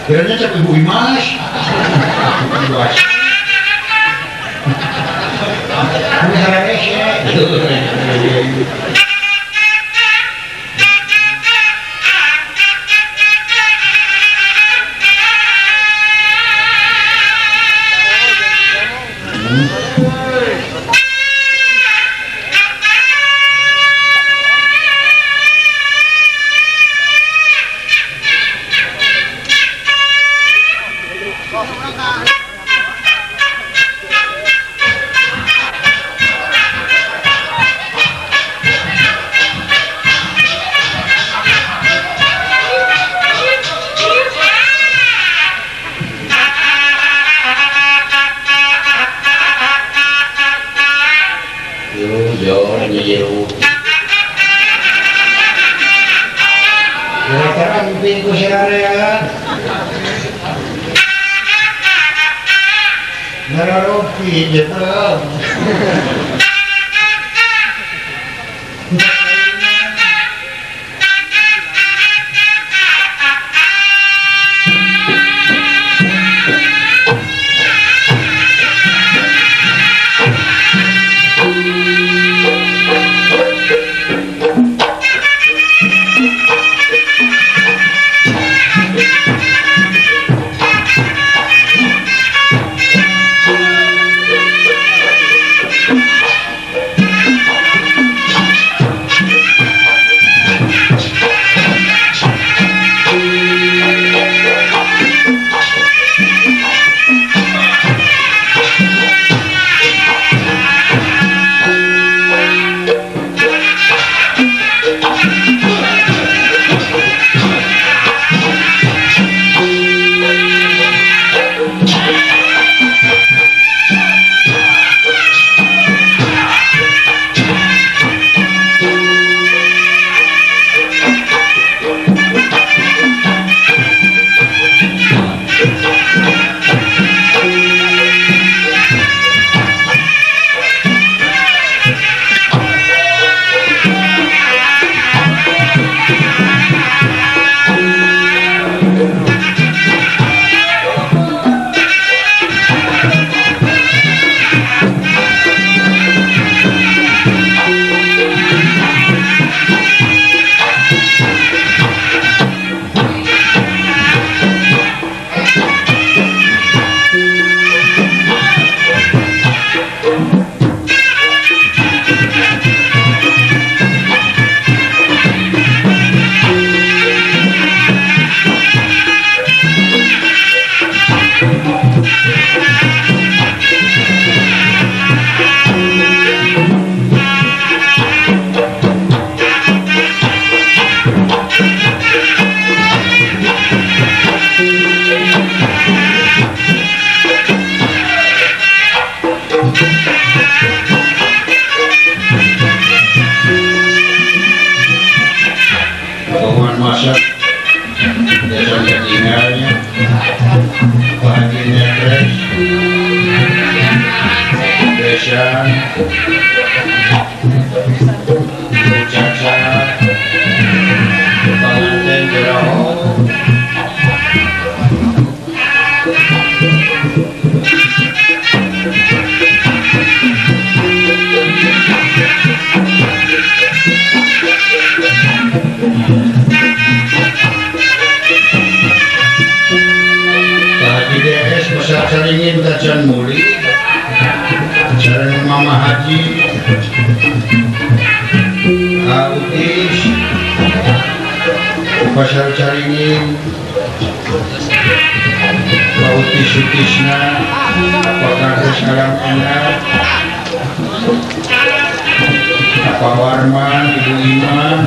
Kiranya cek Ibu Imas. Ini hararese. Pasar Caringin Bauti Sutisna apakah salam anak apa Warman Ibu Iman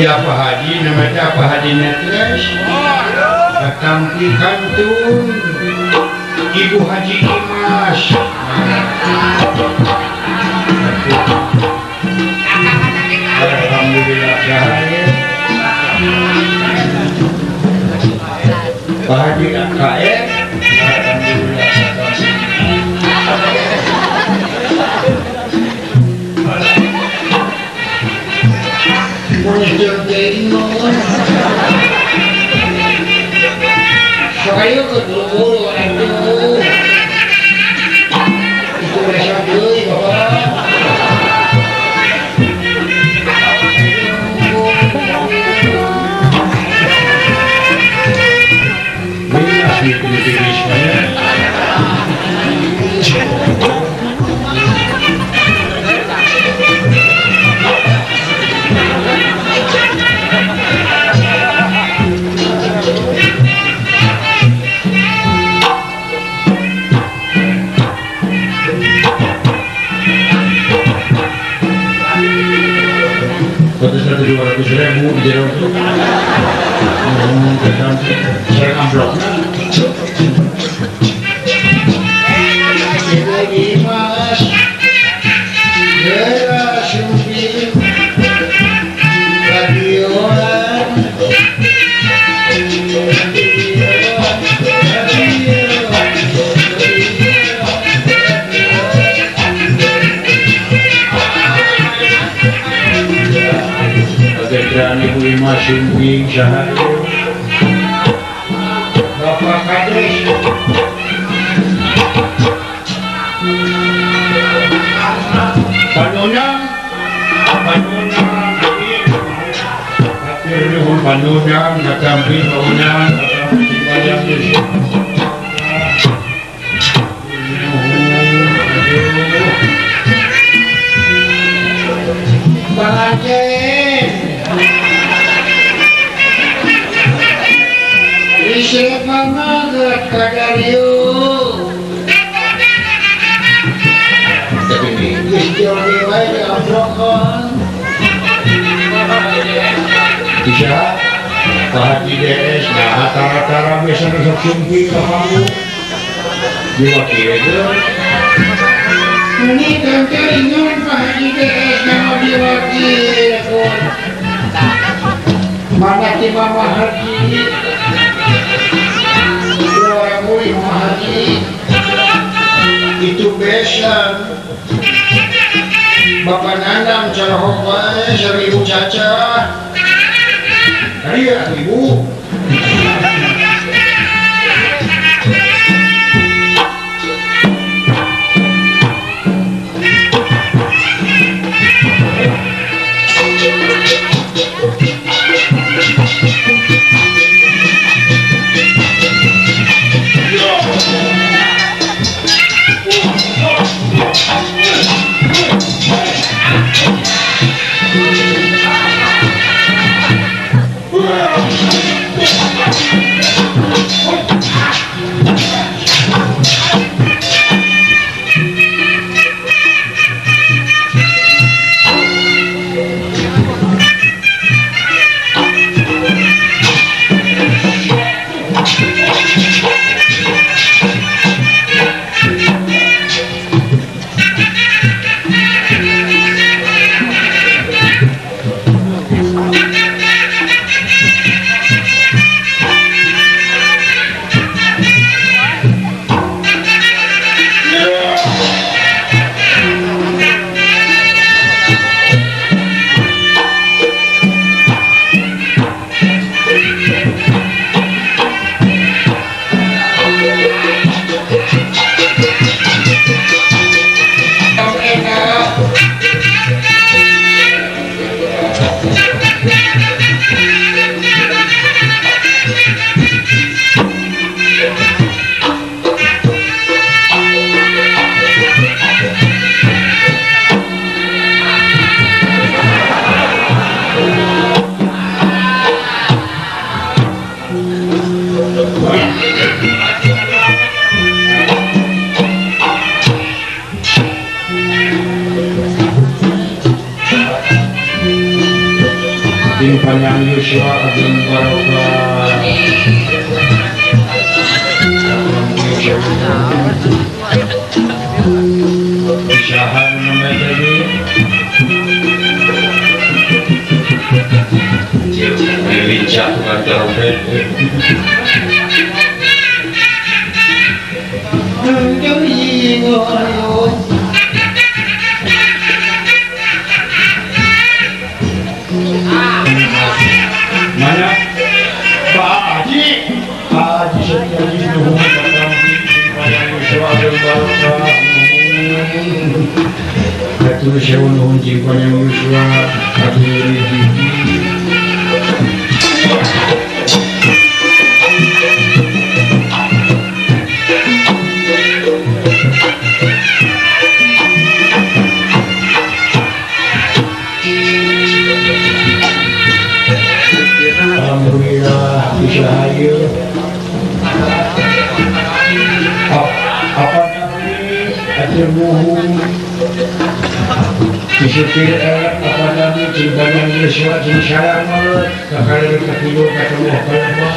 Apa haji namanya apa haji netes datang di kantun Ibu Haji Imas. Alhamdulillah Pak Haji AKR. Alhamdulillah. Saya kedua itu itu deui Bapak. Ribu di jero itu saya amplop. Radioan. Kapan Ibu Ima Sumping saha Bapak Kades Panunang Panunang Hatur nuhun Panunang katampi Panunang katampi Panunang Pangajen Isep mangat kadariu Bisa Pak Haji DS nah tara-tara biasa resep sumpi ka kamu diwakilkeun ini tenteringan Pak Haji DS nama diwakilkeun mana ti Mama Haji orang murid Mama Haji itu besan Bapak Nanang cerohok wae sareng Ibu Caca. Kari atuh Ibu. Panjang Yuswa ageng barokah. Usaha namanya tadi. Lincah bukan trompet. Mana Pak Haji Pak Haji Setiaji nuhun katampi panjang yuswa ageng barokah. Hatur sewu nuhun jeung panjang yuswa hatur rezeki. Alhamdulillah bisa hadir. Apa nami atur nuhun disupir apa nami cintanya Yesua cing salamet kakak katilu ketemu kalema.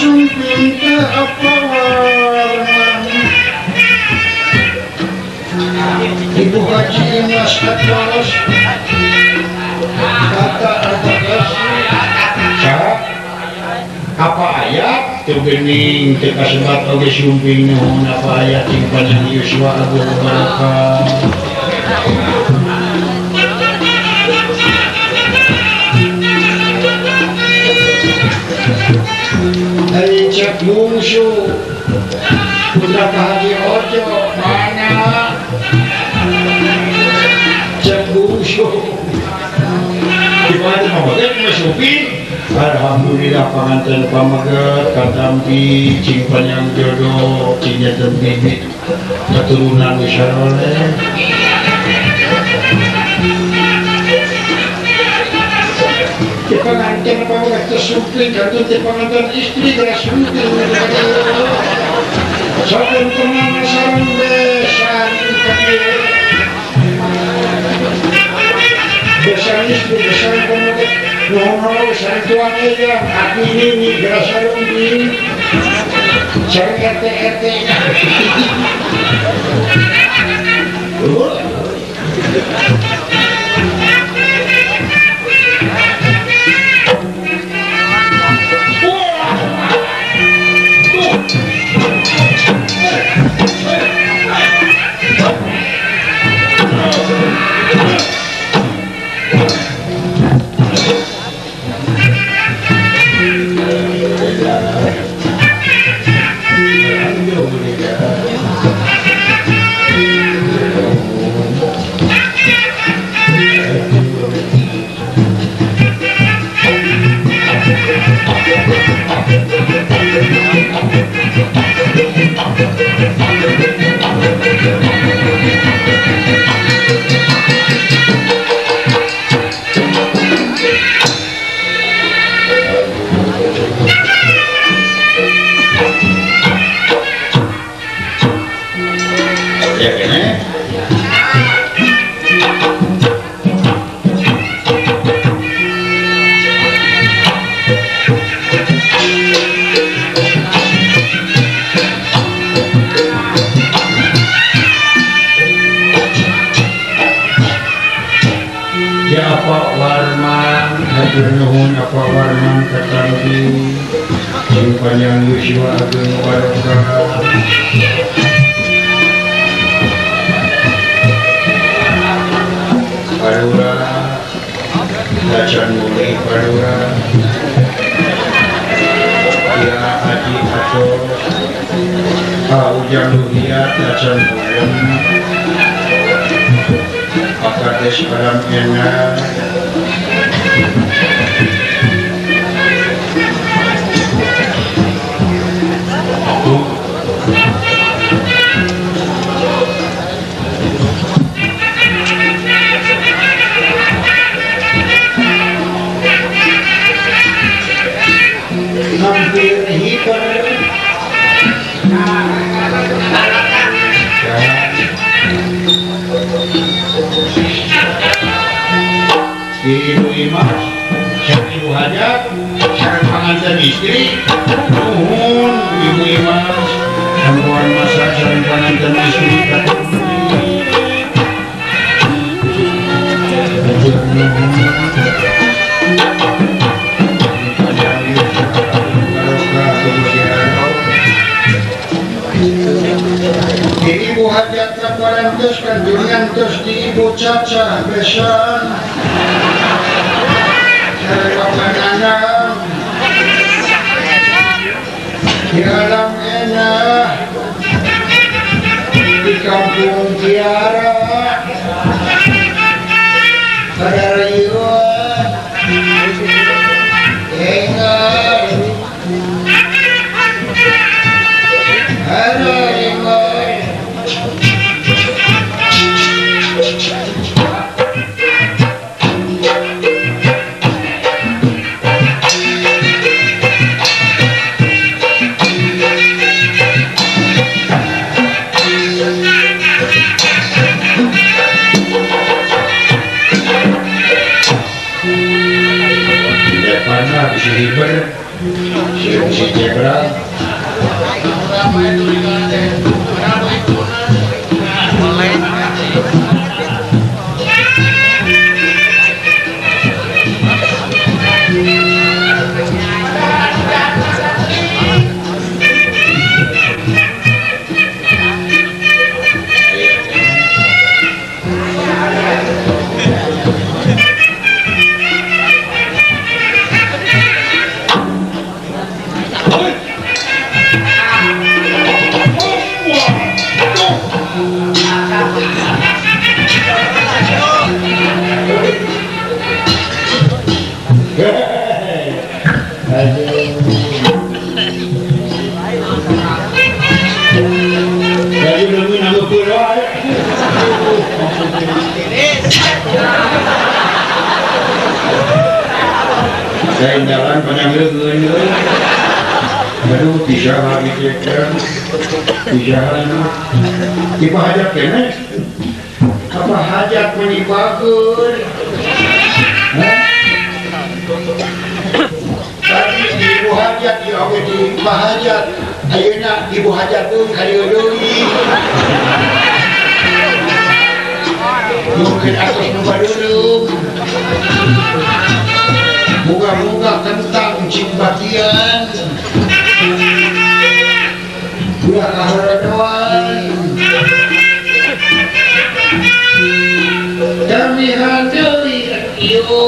Sumping teh apa warman Ibu Haji Mas Katwalos kata Arbagas apa ayat teu geuning teu kasebat oge sumping nuhun apa ayat ting panjang yuswa agung barokah. Ari cek bungsu putra Pak Haji Ojo mana cek bungsu di mana pameget mah sumping. Alhamdulillah panganten pameget katampi cing panjang jodoh cing janten bibit keturunan nu saroleh. Di panganten pameget teh sumping kantun di panganten istri geura sumping. Saben tenang sareng besan besan istri besan pameget nuhun sareng tuan eja aki nini geura sareng sareng RT RT. Ya Pak Warman, hatur nuhun Pak Warman katampi sing panjang yuswa agung barokah. Parura dacan mulai parura ya Haji Ato Ujang Duhia dacan mulai Pakades Alam Enak hampir hiper. Ibu Imas, Ibu Hajat, sareng panganten istri, nuhun Ibu Imas, perempuan masa sareng panganten istri. Ibu Hajat kaparantos kanjungan terus di Ibu Caca besan sareng papananam di alam enak di kampung Tiara pada rayuan engar ada engar. Hiber Si Jebra. Saya jalan panjang leungeun. Aduh bisa lagi ceker. Bisa tipe hajat kene. Apa hajat menipakeun? Tadi ibu hajat ieu oge di hajat. Ayeuna ibu hajat pun ka dieu deui. Mungkin atos nu baduduk. Moga-moga kentang cimbatian ulah kaharadoan kami handeui ieu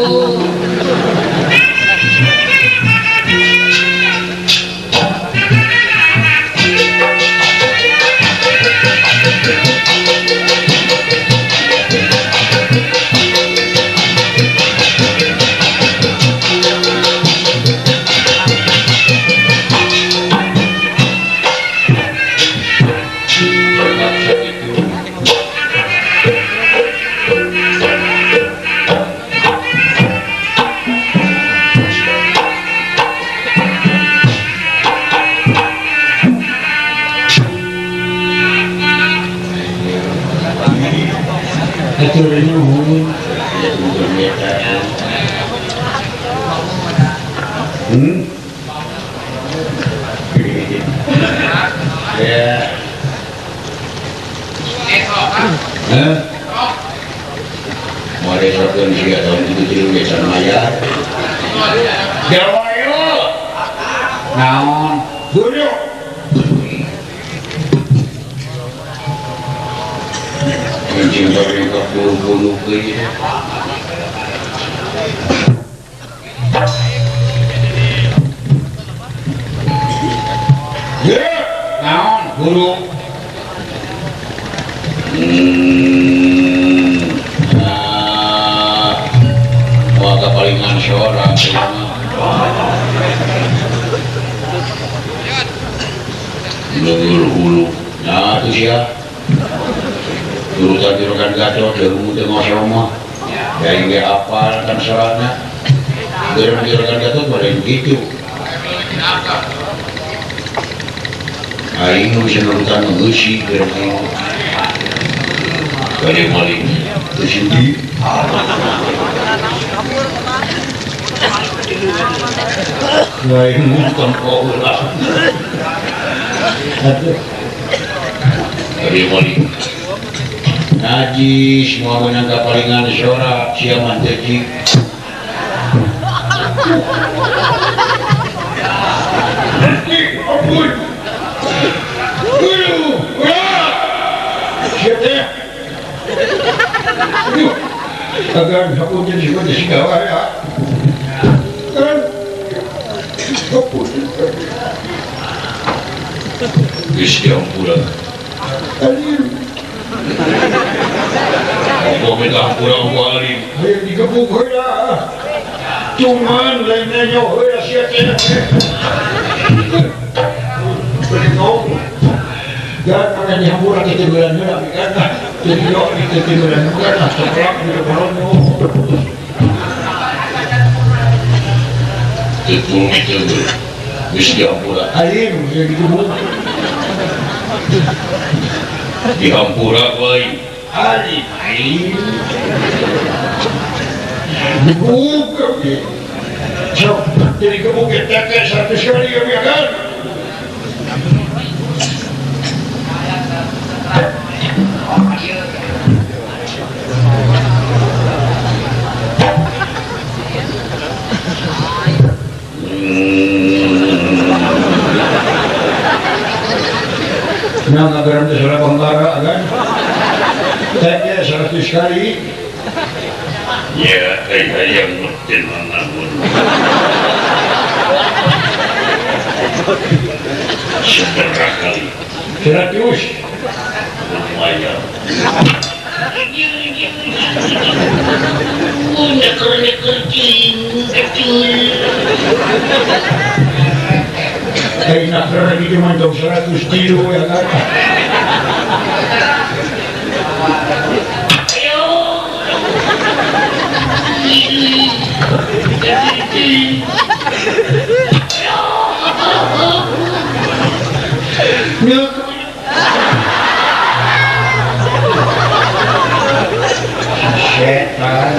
Najis mau menang kapalingan sorak siaman tejik. Ampun. Agar aku jadi seperti segala ya. Ampun. Gusti ampura. Apa minta ampura aku alim. Ayo digebuk heula. Cuman lainnya nyoh heula sia teh. Jangan pakai dihampura kita bulan heula kan. Jadi yo kita bulan kan sekolah di kolom. Itu itu. Gusti ampura. Alim ya digebuk. Dihampura wae. Alim. Alim. Digebuk. Sok Jadi kebukit teke 100 kali ya kan. Nah, ngageram teh salah bangkara kan. Teke 100 kali. Ya, hayang mesti mangamun. Seberapa kali? 100. Lumayan. Kayak nak itu mantap 100 kilo ya kan. Setan.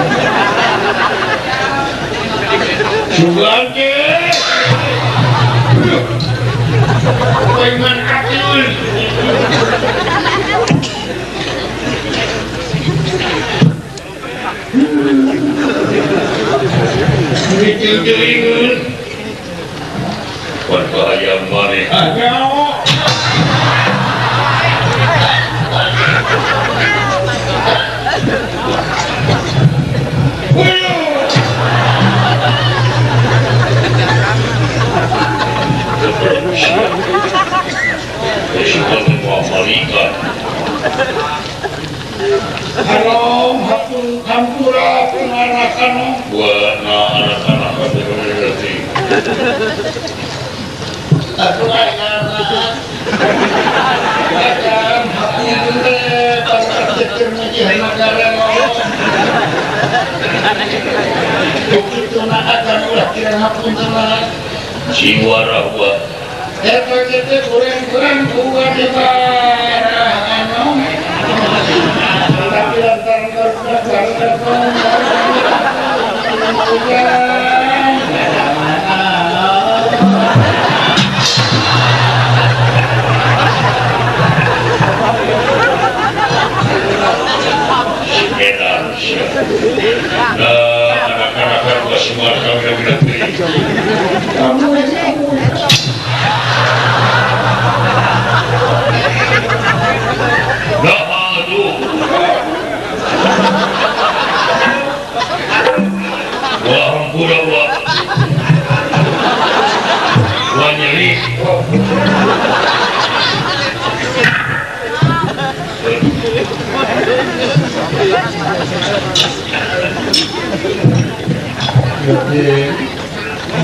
Sugante. Pengen akul. Itu bahaya mana? Haram hapun hampura pun anak-anak buana anak-anak ngerti. Aku anak-anak akan hapun teh begitu nak akan ulah kira hapun telah siwara buat eta kita kurang-kurang bukan di barang anu tapi lantaran anak-anak semua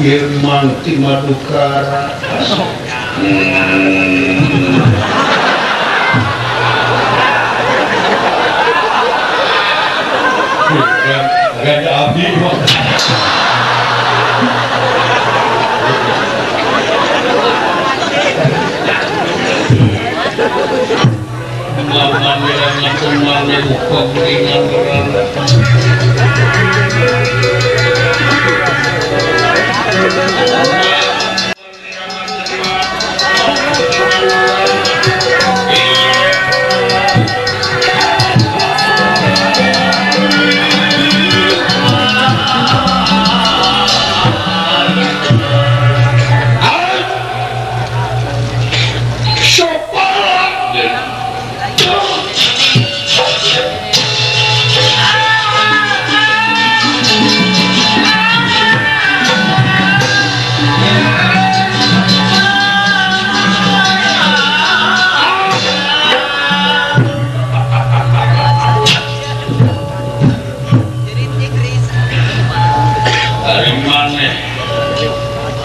Irman Timadukara gak ada api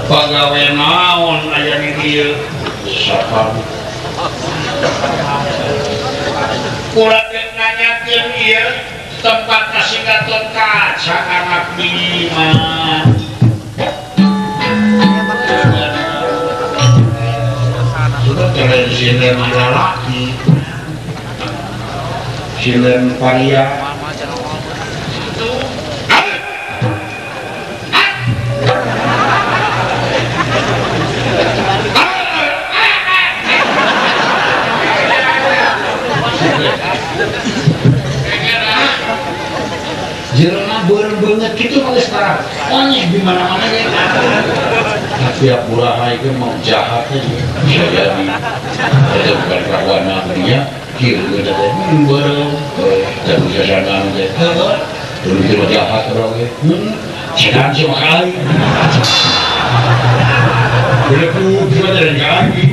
Pagawe naon aya di dieu sapam kurang nanyakeun ieu tempat nasi Gatot Kaca anak Bima sudah keren silen lalaki silen paria. Onyeh di mana-mana ge. Tiap bulan itu mau jahatnya bisa jadi. Itu bukan kawana dia, kieu teh beureum. Teu bisa sanang teh. Turun ti jahat urang ge. Setan sih kali. Udah putih aja dari lagi.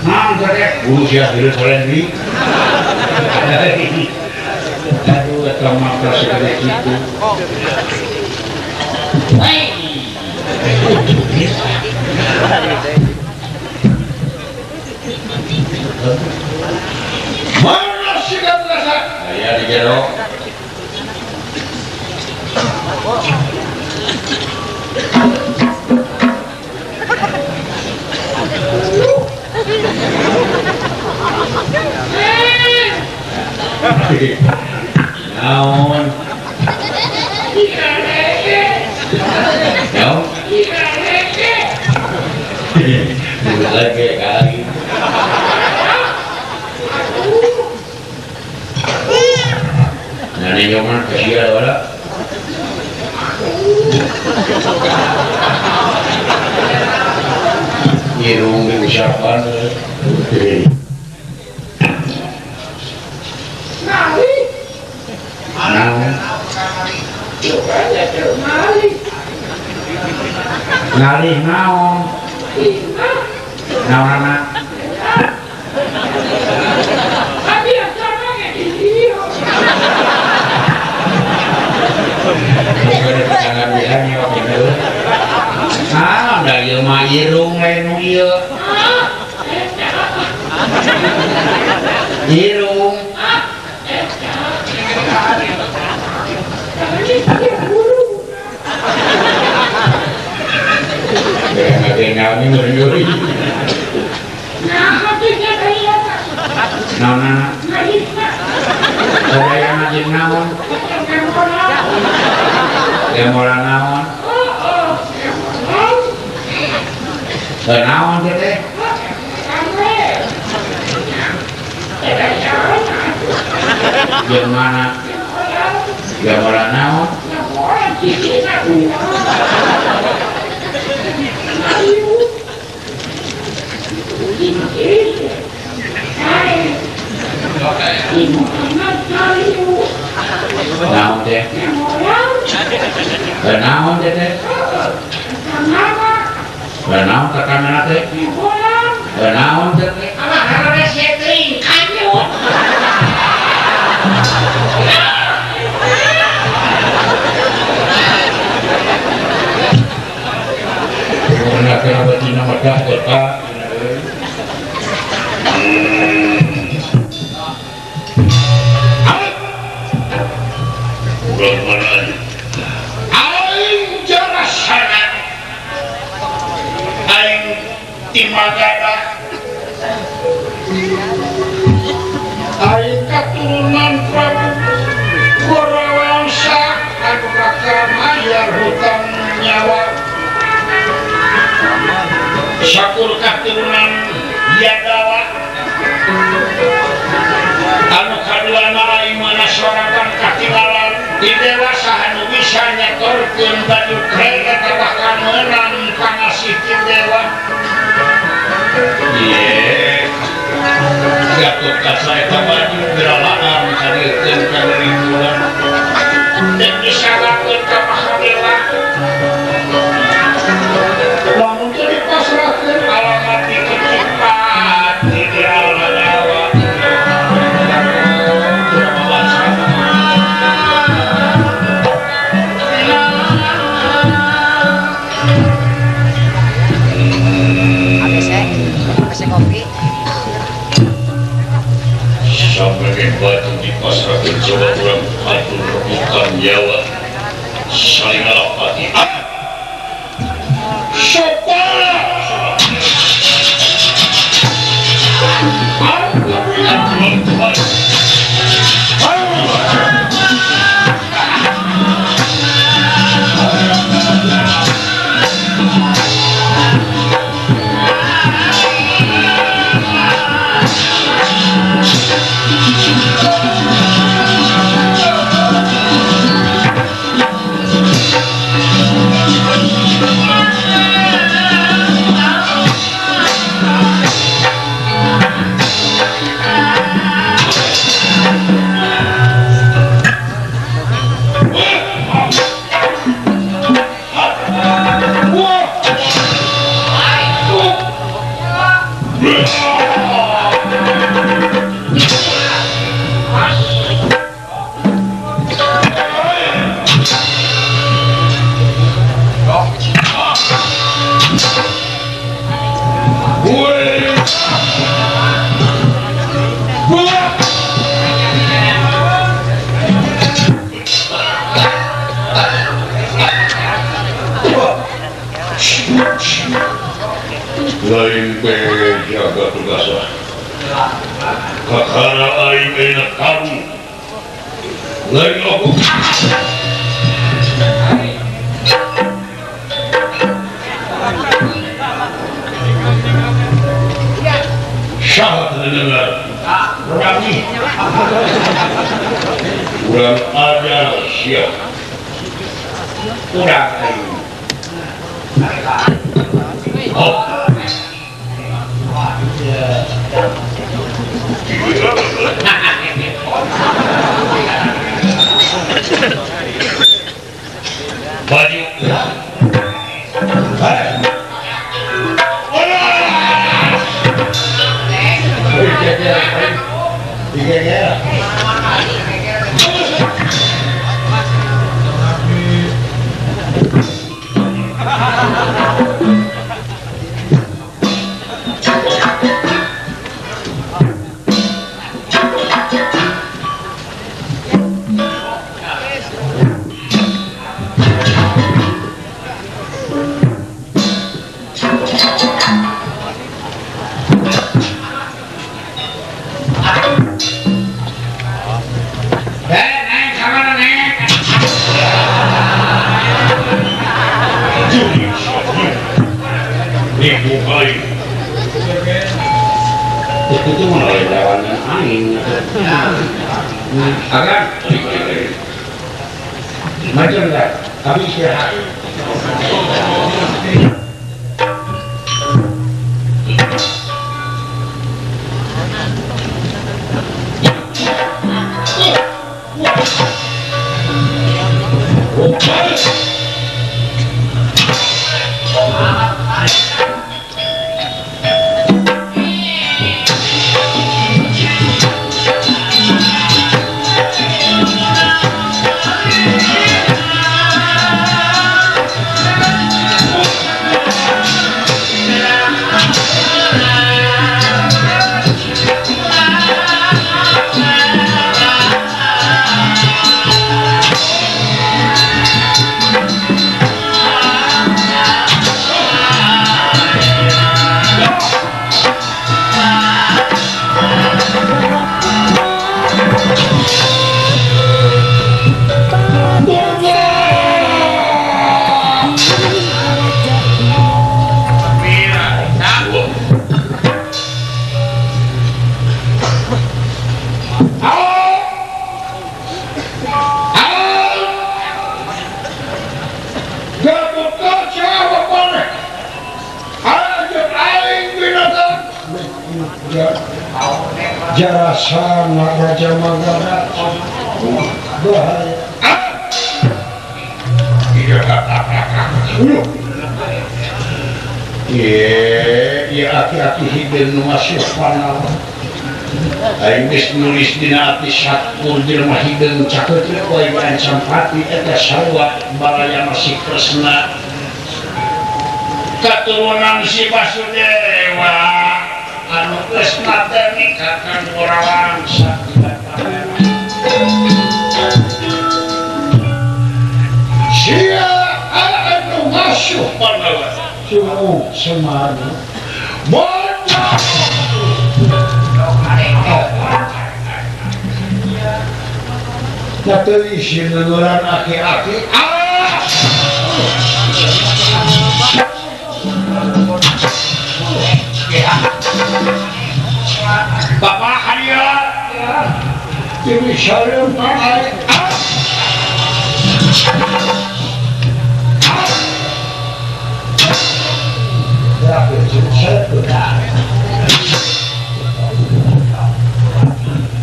Nah, urus ya, urus kalian. Aduh, atau mata segede gitu. Mana sih kamu rasa? Ya di jero. Naon? Naon? Lagi kali. Nah, ini mah kasihan wala. Irung diusapan. Ngalih naon? Naon anak? Ah, da ieu mah irung lain nu ieu. Irung. Naon teh? Jeung mana? Gambaran naon? Naon teh? Naon teh? Naon tekanana teh? Naon teh? Alah hareureun setring kanyut. Kenapa Cina Mekah kota? Aing jarasana, aing timagada, aing katurunan Prabu Gorawangsa anu bakal mayar hutang nyawa. Sakur katurunan Yadawa anu kaduana aing manasoratan katinggalan di dewasa anu bisa nyetorkeun baju kreta bakal meunang pangasih ti dewa. Ye. Gatot Kaca eta baju geralaan kadiekeun ka lingkungan dan disalakeun ka Mahadewa. Lamun teu dipasrahkeun alamat di kecipat di Aladawa. ABC kopi. Sampai batu dipasrahkeun coba urang atur rebukan nyawa saling ngalapati. Lain jaga tugas kakara aing enak kamu lain aku syahat dengar rami kurang ajar siap kurang aing oh baju itu mulai lawan aing akan macam lah tapi istirahat Jarasana Raja Manggara bahaya. Iya, aki-aki hideung nu masuk panal. Aing geus nulis dina ati sakur jelema hideung cakeut we ancam pati eta sarua baraya masih Kresna. Katurunan si Basudewa anu Kresna teh nikahkan urang sia anu masuk Pandawa suhu semanu bodoh tapi sinunuran aki-aki ah Bapak Harya ini syariah Pak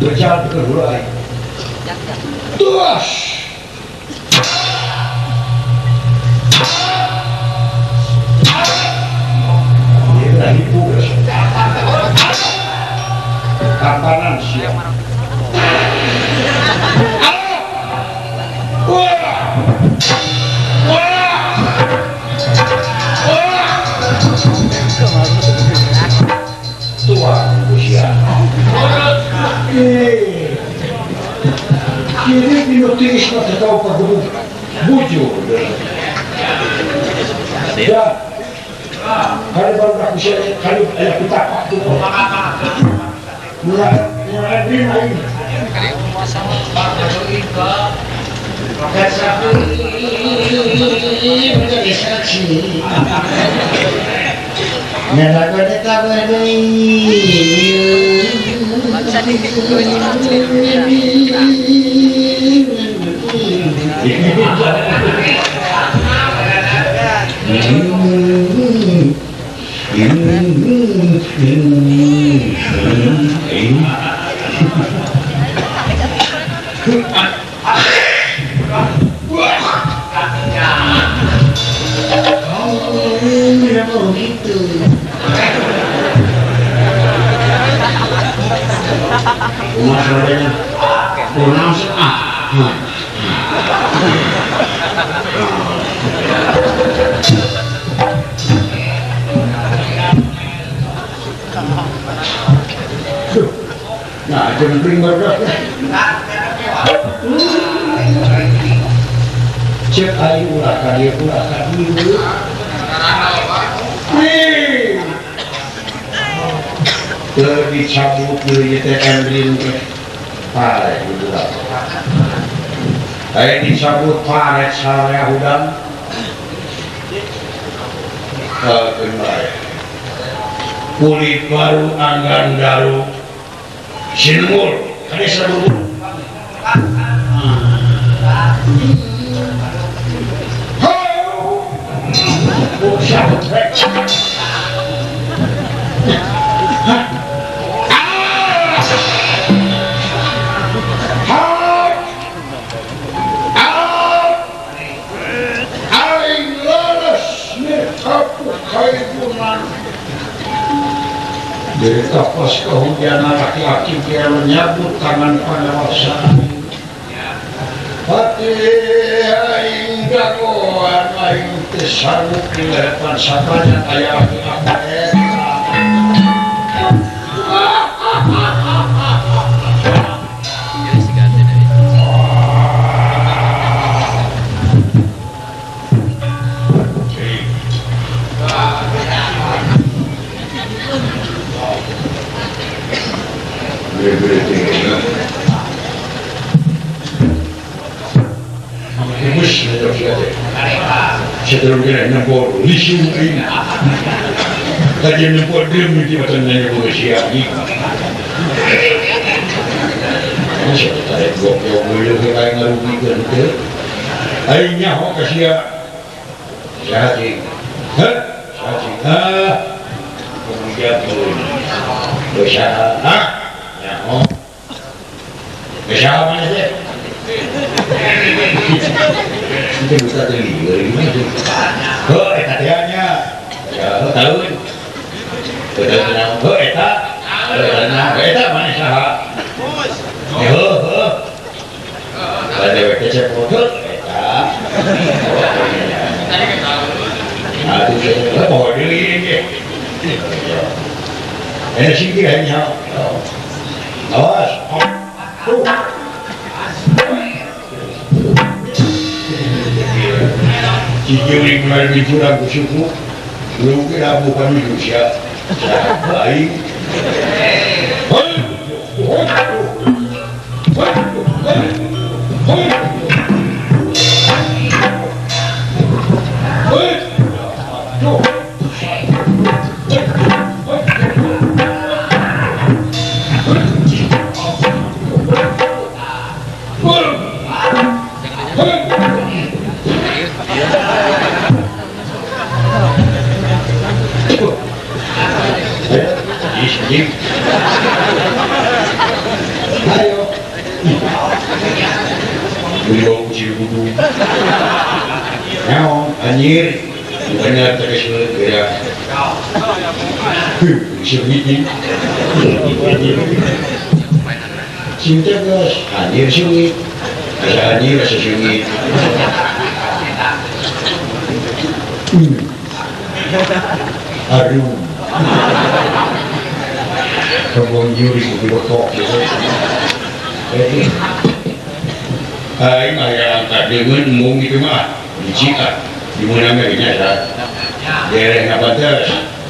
berjalan ke hulai tuas kapanan siap. Tua usia. Kini minutis na tahu pagubug bujur. Ya. Kalau baru aku share kalau ayah kita pak tu. Mula mula ni lagi. Menjadi saksi. Oh, gitu. Masalahnya kurang ah. Nah, jangan beri berdoa. Cek air ulah kali ulah kali. Lebih cabut deui teh endrin teh pare ulah. Aya dicabut pare sarea hudang. Keun bae. Kulit baru anggan daru. Sinmul, kade saburu. Dari tapas kehujanan laki-laki dia menyabut tangan pengawasan. Hati aing dagoan aing teu sanggup di hadapan sapanya aya aki-aki.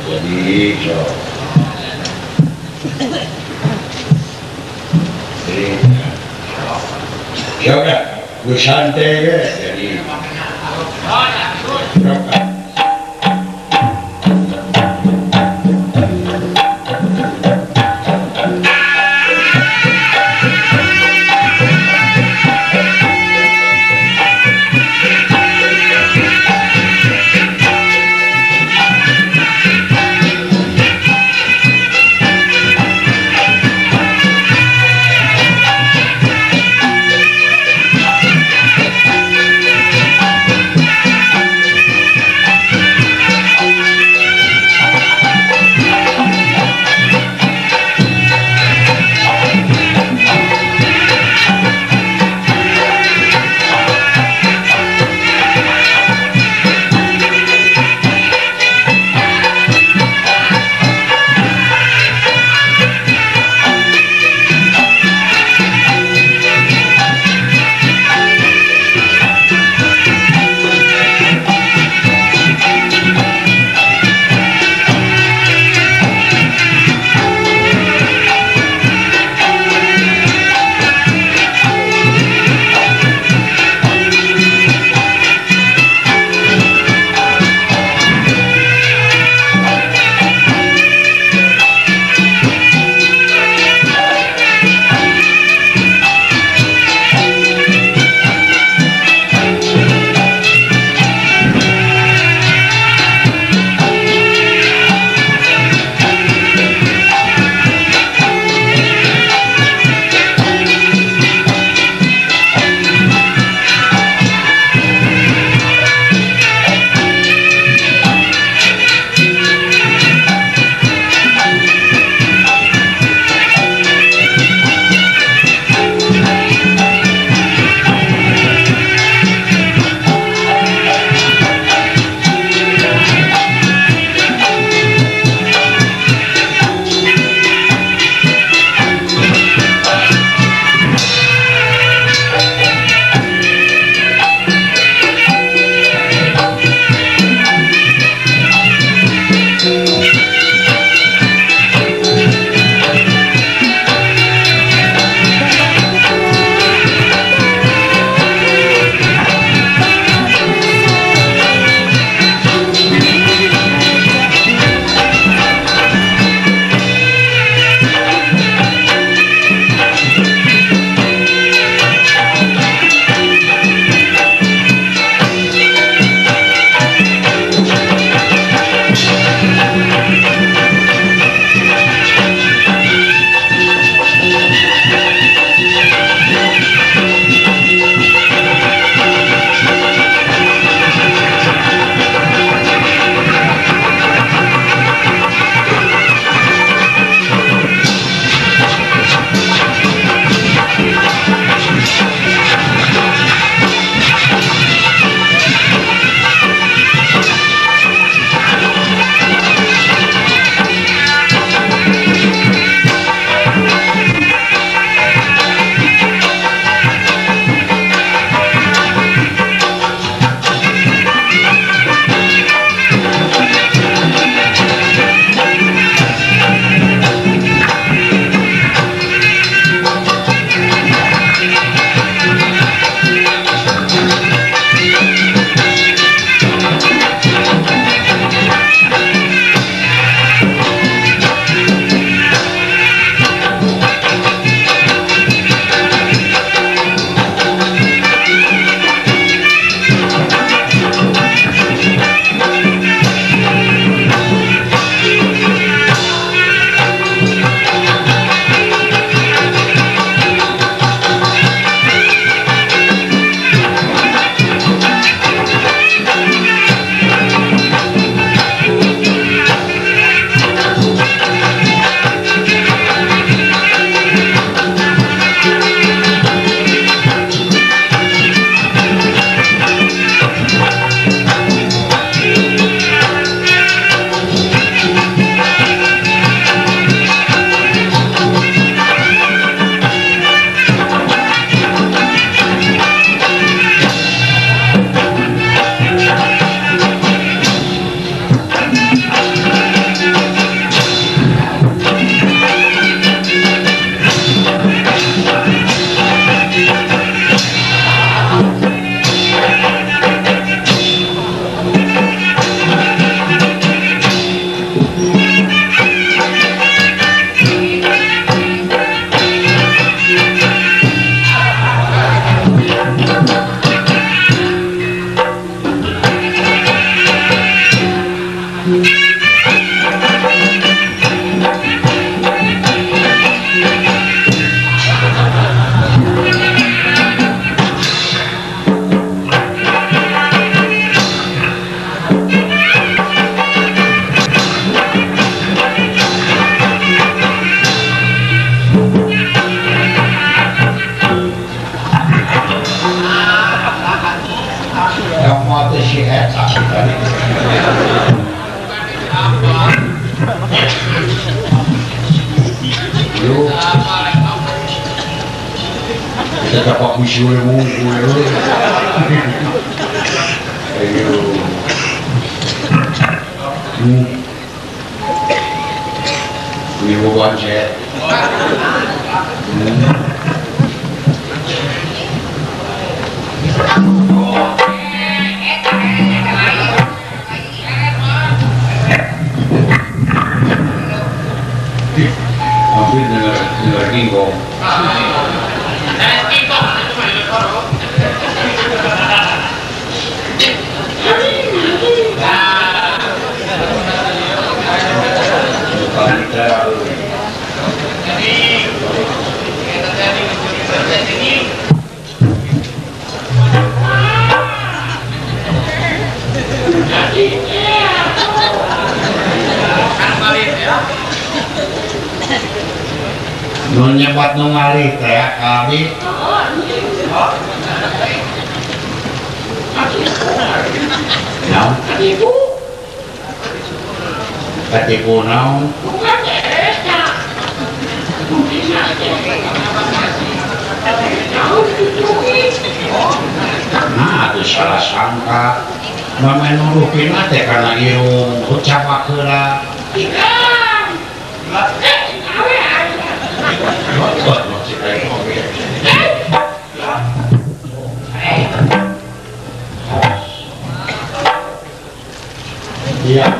Jadi so. Jadi ya udah, gue santai ya. Jadi berapa? Yo. Kita dapat kusiul mungkul. Ayo. Ini bukan saya. Hampir dengar kingkong. Nu nyebat nu ngalih teh kami. Naon? Katipu naon? Nah, atuh salah sangka. Mama nuruhkeun teh kana irung ucap heula. Iya.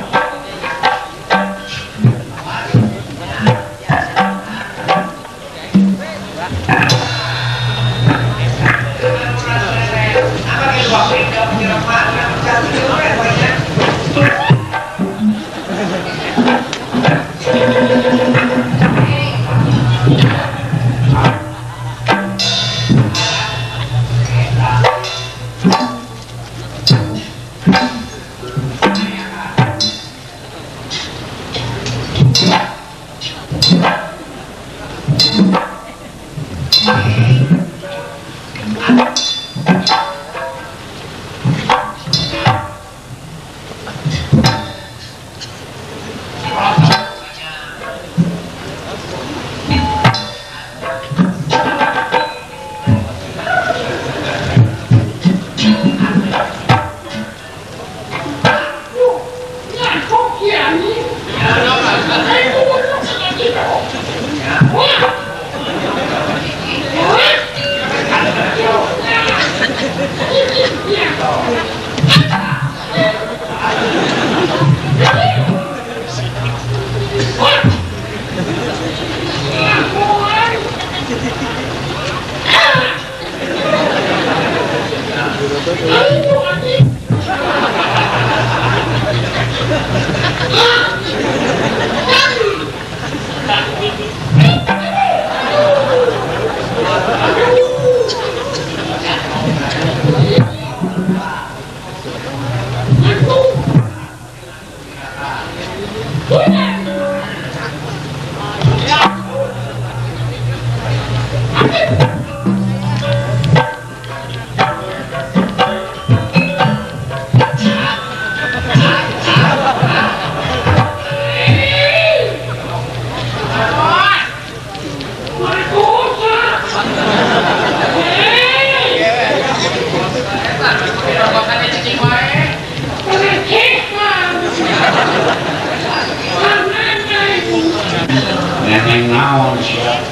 Neneng naon sia.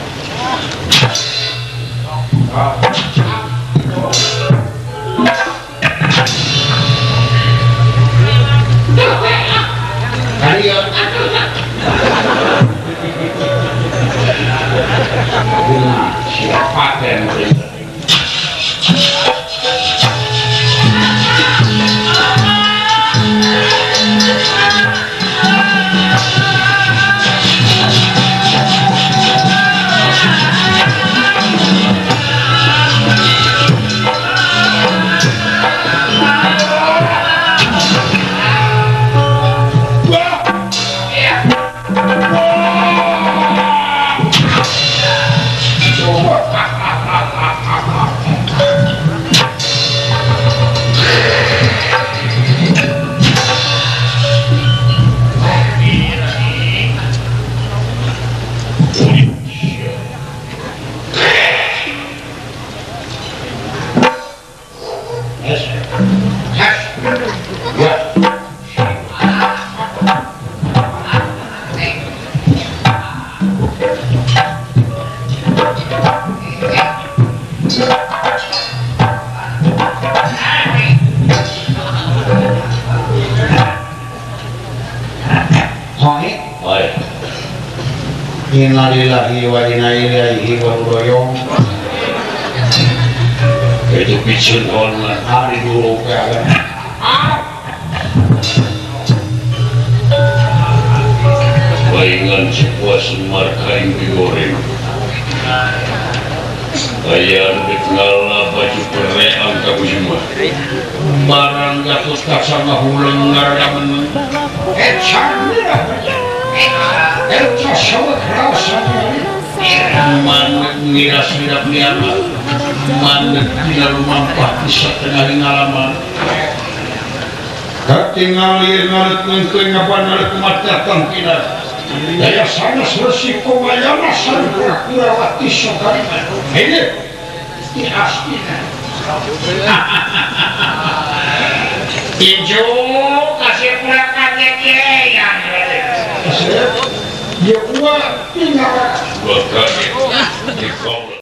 Nah, siapa yang Bae. Innalillahi wa inna ilaihi raji'un. Itu piceun horna hari dulu kan. Baingan sebuah semar kain digoreng. Aya dek ngala baju pereang ka Bujima. Barang Gatot Kaca ngahuleng ngarada meneng. Maneg ngira-sirap niana. Maneg tina lumampah di satengah ngalaman. Katingali ngaret nengkeun ngaban mata tangkina. Daya sanes resiko mayana sareng Kurawati Sokarima. Heuh. Di astina. Injo kasih kurang kaget ya. Kasih. Ya kuat tinggal. Gua kaget.